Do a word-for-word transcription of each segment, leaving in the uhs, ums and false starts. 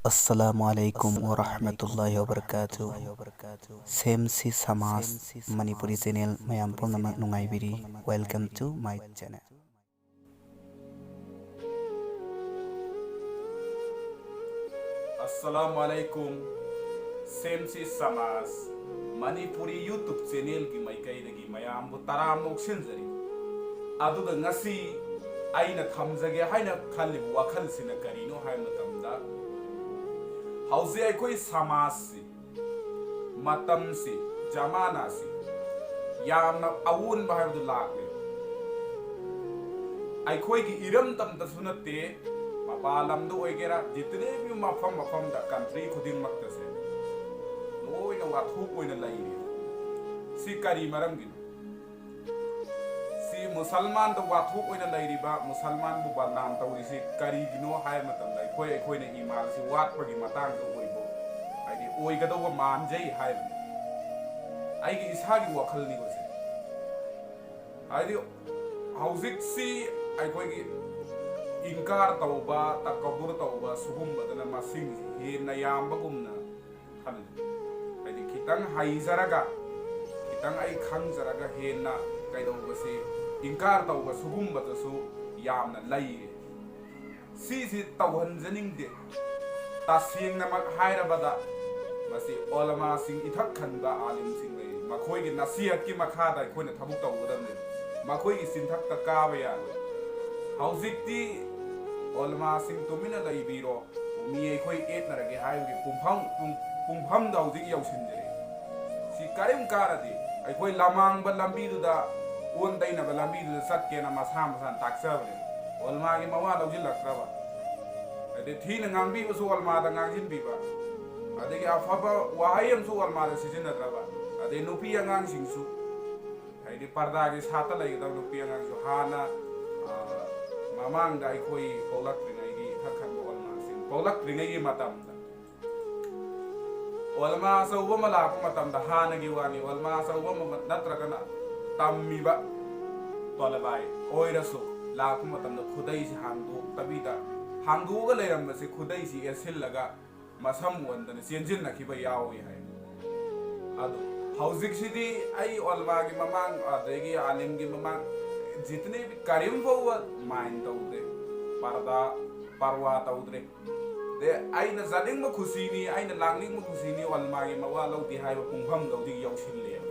Assalamu alaikum warahmatullahi wabarakatuh. ꯁꯦꯝꯁꯤ ꯁꯃꯥꯖ Manipuri channel ꯃꯌꯥꯝ ꯄꯨꯝꯅꯃꯛ ꯅꯨꯡꯉꯥꯏꯕꯤꯔꯤ꯫ Welcome to my channel. Assalamu alaikum. ꯁꯦꯝꯁꯤ ꯁꯃꯥꯖ ꯃꯅꯤꯄꯨꯔꯤ YouTube ꯆꯦꯅꯦꯜꯒꯤ ꯃꯥꯏꯀꯩꯗꯒꯤ ꯃꯌꯥꯝꯕꯨ ꯇꯔꯥꯝꯅ ꯑꯣꯛꯁꯤꯟꯖꯔꯤ꯫ ꯑꯗꯨꯒ ꯉꯁꯤ ꯑꯩꯅ ꯊꯝꯖꯒꯦ ꯍꯥꯏꯅ ꯈꯜꯂꯤꯕ ꯋꯥꯈꯜꯁꯤꯅ ꯀꯔꯤꯅꯣ ꯍꯥꯏꯕ ꯃꯇꯝꯗ, ꯍꯧꯖꯤꯛ ꯑꯩꯈꯣꯏ ꯁꯃꯥꯖꯁꯤ, ꯃꯇꯝꯁꯤ, ꯖꯃꯥꯅꯥꯁꯤ ꯌꯥꯝꯅ ꯑꯑꯣꯟꯕ ꯍꯥꯏꯕꯗꯨ ꯂꯥꯛꯂꯦ꯫ ꯑꯩꯈꯣꯏꯒꯤ ꯏꯔꯝꯗꯝꯗꯁꯨ ꯅꯠꯇꯦ, ꯃꯄꯥꯟ ꯂꯝꯗ ꯑꯣꯏꯒꯦꯔꯥ, ꯖꯤꯇꯅꯦꯕꯤ ꯃꯐꯝ ꯃꯐꯝꯗ, ꯀꯟꯇ꯭ꯔꯤ ꯈꯨꯗꯤꯡꯃꯛꯇꯁꯦ ꯂꯣꯏꯅ ꯋꯥꯊꯣꯛ ꯑꯣꯏꯅ ꯂꯩꯔꯤ꯫ ꯁꯤ ꯀꯔꯤ ꯃꯔꯝꯒꯤꯅꯣ? ꯁꯤ ꯃꯨꯁꯜꯃꯥꯟꯗ ꯋꯥꯊꯣꯛ ꯑꯣꯏꯅ ꯂꯩꯔꯤꯕ, ꯃꯨꯁꯜꯃꯥꯟꯕꯨ ꯕꯗꯅꯥꯝ ꯇꯧꯔꯤꯁꯤ ꯀꯔꯤꯒꯤꯅꯣ ꯍꯥꯏꯕ ꯃꯇꯝꯗ, ꯑꯩꯈꯣꯏ, ꯑꯩꯈꯣꯏꯅ ꯏꯃꯥꯟꯁꯤ ꯋꯥꯠꯄꯒꯤ ꯃꯇꯥꯡꯗ ꯑꯣꯏꯕ, ꯍꯥꯏꯗꯤ ꯑꯣꯏꯒꯗꯧꯕ ꯃꯥꯟꯖꯩ ꯍꯥꯏꯕꯅꯤ꯫ ꯑꯩꯒꯤ ꯏꯁꯥꯒꯤ ꯋꯥꯈꯜꯅꯤꯀꯣ ꯁꯤ꯫ ꯍꯥꯏꯗꯤ ꯍꯧꯖꯤꯛꯁꯤ ꯑꯩꯈꯣꯏꯒꯤ ꯏꯟꯀꯥꯔ ꯇꯧꯕ, ꯇꯀꯕꯨꯔ ꯇꯧꯕ ꯁꯤꯒꯨꯝꯕꯗꯅ ꯃꯁꯤꯡ ꯍꯦꯟꯅ ꯌꯥꯝꯕꯒꯨꯝꯅ ꯈꯜꯂꯤ꯫ ꯍꯥꯏꯗꯤ ꯈꯤꯇꯪ ꯍꯩꯖꯔꯒ, ꯈꯤꯇꯪ ꯑꯩ ꯈꯪꯖꯔꯒ ꯍꯦꯟꯅ ꯀꯩꯗꯧꯕꯁꯤ, ꯏꯟꯀꯥꯔ ꯇꯧꯕ ꯁꯤꯒꯨꯝꯕꯗꯁꯨ ꯌꯥꯝꯅ ꯂꯩꯔꯦ꯫ ꯁꯤꯁꯤ ꯇꯧꯍꯟꯖꯅꯤꯡꯗꯦ꯫ ꯇꯁꯦꯡꯅꯃꯛ ꯍꯥꯏꯔꯕꯗ, ꯃꯁꯤ ꯑꯣꯂꯃꯥꯁꯤꯡ, ꯏꯊꯛ ꯊꯟꯕ ꯑꯥꯂꯤꯝꯁꯤꯡ ꯂꯩꯔꯤ꯫ ꯃꯈꯣꯏꯒꯤ ꯅꯁꯤꯍꯠꯀꯤ ꯃꯈꯥꯗ ꯑꯩꯈꯣꯏꯅ ꯊꯕꯛ ꯇꯧꯒꯗꯕꯅꯤ꯫ ꯃꯈꯣꯏꯒꯤ ꯆꯤꯟꯊꯛꯇ ꯀꯥꯕ ꯌꯥꯔꯣꯏ꯫ ꯍꯧꯖꯤꯛꯇꯤ ꯑꯣꯂꯃꯥꯁꯤꯡ ꯇꯨꯃꯤꯟꯅ ꯂꯩꯕꯤꯔꯣ, ꯃꯤ ꯑꯩꯈꯣꯏ ꯑꯦꯠꯅꯔꯒꯦ ꯍꯥꯏꯕꯒꯤ ꯄꯨꯡꯐꯝ, ꯄꯨꯡ-, ꯄꯨꯡꯐꯝꯗ ꯍꯧꯖꯤꯛ ꯌꯧꯁꯤꯟꯖꯔꯦ꯫ ꯁꯤ ꯀꯔꯤꯝ ꯀꯥꯟꯅꯗꯦ꯫ ꯑꯩꯈꯣꯏ ꯂꯃꯥꯡꯕ ꯂꯝꯕꯤꯗꯨꯗ, ꯑꯣꯟ ꯇꯩꯅꯕ ꯂꯝꯕꯤꯗꯨꯗ ꯆꯠꯀꯦꯅ ꯃꯁꯥ ꯃꯁꯥꯅ ꯇꯥꯛꯆꯕꯅꯦ꯫ ꯑꯣꯂꯃꯥꯒꯤ ꯃꯋꯥ ꯂꯧꯁꯤꯜꯂꯛꯇ꯭ꯔꯕ, ꯑꯗꯩ ꯊꯤꯅ ꯉꯥꯡꯕꯤꯕꯁꯨ ꯑꯣꯂꯃꯥꯗ ꯉꯥꯡꯁꯤꯟꯕꯤꯕ, ꯑꯗꯒꯤ ꯑꯐꯕ ꯋꯥꯍꯩ ꯑꯃꯁꯨ ꯑꯣꯂꯃꯥꯗ ꯁꯤꯖꯤꯟꯅꯗ꯭ꯔꯕ, ꯑꯗꯩ ꯅꯨꯄꯤ ꯑꯉꯥꯡꯁꯤꯡꯁꯨ, ꯍꯥꯏꯗꯤ ꯄꯔꯗꯥꯒꯤ ꯁꯥꯠꯇ ꯂꯩꯒꯗꯕ ꯅꯨꯄꯤ ꯑꯉꯥꯡꯁꯨ ꯍꯥꯟꯅ, ꯑ, ꯃꯃꯥꯡꯗ ꯑꯩꯈꯣꯏ ꯄꯣꯛꯂꯛꯇ꯭ꯔꯤꯉꯩꯒꯤ, ꯏꯊꯛ ꯊꯟꯕ ꯑꯣꯂꯃꯥꯁꯤꯡ ꯄꯣꯛꯂꯛꯇ꯭ꯔꯤꯉꯩꯒꯤ ꯃꯇꯝꯗ ꯑꯣꯂꯃꯥ ꯑꯆꯧꯕ ꯑꯃ ꯂꯥꯛꯄ ꯃꯇꯝꯗ, ꯍꯥꯟꯅꯒꯤ ꯋꯥꯅꯤ, ꯑꯣꯂꯃꯥ ꯑꯆꯧꯕ ꯑꯃ ꯅꯠꯇ꯭ꯔꯒꯅ ꯇꯝꯃꯤꯕ ꯇꯣꯂꯕꯥꯏ ꯑꯣꯏꯔꯁꯨ ꯂꯥꯛꯄ ꯃꯇꯝꯗ ꯈꯨꯗꯩꯁꯤ ꯍꯥꯡꯗꯣꯛꯇꯕꯤꯗ ꯍꯥꯡꯗꯣꯛꯑꯒ ꯂꯩꯔꯝꯕꯁꯦ ꯈꯨꯗꯩꯁꯤ ꯑꯦꯠꯁꯤꯜꯂꯒ ꯃꯁꯝ ꯑꯣꯟꯗꯅ ꯆꯦꯟꯁꯤꯟꯅꯈꯤꯕ ꯌꯥꯎꯏ ꯍꯥꯏ꯫ ꯑꯗꯣ ꯍꯧꯖꯤꯛꯁꯤꯗꯤ ꯑꯩ ꯑꯣꯜꯃꯥꯒꯤ ꯃꯃꯥꯡ ꯑꯗꯒꯤ ꯑꯥꯂꯤꯝꯒꯤ ꯃꯃꯥꯡ ꯖꯤꯇꯅꯦ ꯀꯔꯤꯝ ꯐꯥꯎꯕ ꯃꯥꯏꯟ ꯇꯧꯗ꯭ꯔꯦ, ꯄꯔꯗꯥ ꯄꯔꯋꯥ ꯇꯧꯗ꯭ꯔꯦ꯫ ꯑꯗꯩ ꯑꯩꯅ ꯆꯥꯅꯤꯡꯕ ꯈꯨꯁꯤꯅꯤ, ꯑꯩꯅ ꯂꯥꯡꯅꯤꯡꯕ ꯈꯨꯁꯤꯅꯤ, ꯑꯣꯜꯃꯥꯒꯤ ꯃꯋꯥ ꯂꯧꯗꯦ ꯍꯥꯏꯕ ꯄꯨꯡꯐꯝꯗꯧꯗꯤ ꯌꯧꯁꯤꯜꯂꯦꯕ꯫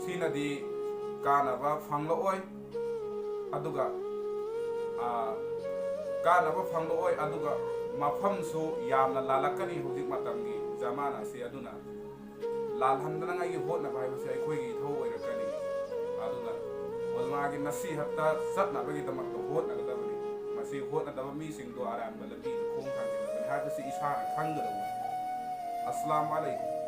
ꯁꯤꯅꯗꯤ ꯀꯥꯟꯅꯕ ꯐꯪꯂꯛꯑꯣꯏ꯫ ꯑꯗꯨꯒ ꯀꯥꯟꯅꯕ ꯐꯪꯂꯛꯑꯣꯏ꯫ ꯑꯗꯨꯒ ꯃꯐꯝꯁꯨ ꯌꯥꯝꯅ ꯂꯥꯜꯂꯛꯀꯅꯤ ꯍꯧꯖꯤꯛ ꯃꯇꯝꯒꯤ ꯖꯃꯥꯅꯥꯁꯤ꯫ ꯑꯗꯨꯅ ꯂꯥꯜꯍꯟꯗꯅꯉꯥꯏꯒꯤ ꯍꯣꯠꯅꯕ ꯍꯥꯏꯕꯁꯤ ꯑꯩꯈꯣꯏꯒꯤ ꯏꯊꯧ ꯑꯣꯏꯔꯛꯀꯅꯤ꯫ ꯑꯗꯨꯅ ꯎꯂꯃꯥꯒꯤ ꯅꯁꯤꯍꯠꯇ ꯆꯠꯅꯕꯒꯤꯗꯃꯛꯇ ꯍꯣꯠꯅꯒꯗꯕꯅꯤ꯫ ꯃꯁꯤ ꯍꯣꯠꯅꯗꯕ ꯃꯤꯁꯤꯡꯗꯣ ꯑꯔꯥꯟꯕ ꯂꯝꯕꯤꯗ ꯈꯣꯡ ꯊꯥꯡꯖꯤꯜꯂꯕꯅꯤ ꯍꯥꯏꯕꯁꯤ ꯏꯁꯥꯅ ꯈꯪꯒꯗꯕꯅꯤ꯫ ꯑꯁꯂꯥꯃꯨ ꯑꯂꯩꯀꯨꯝ꯫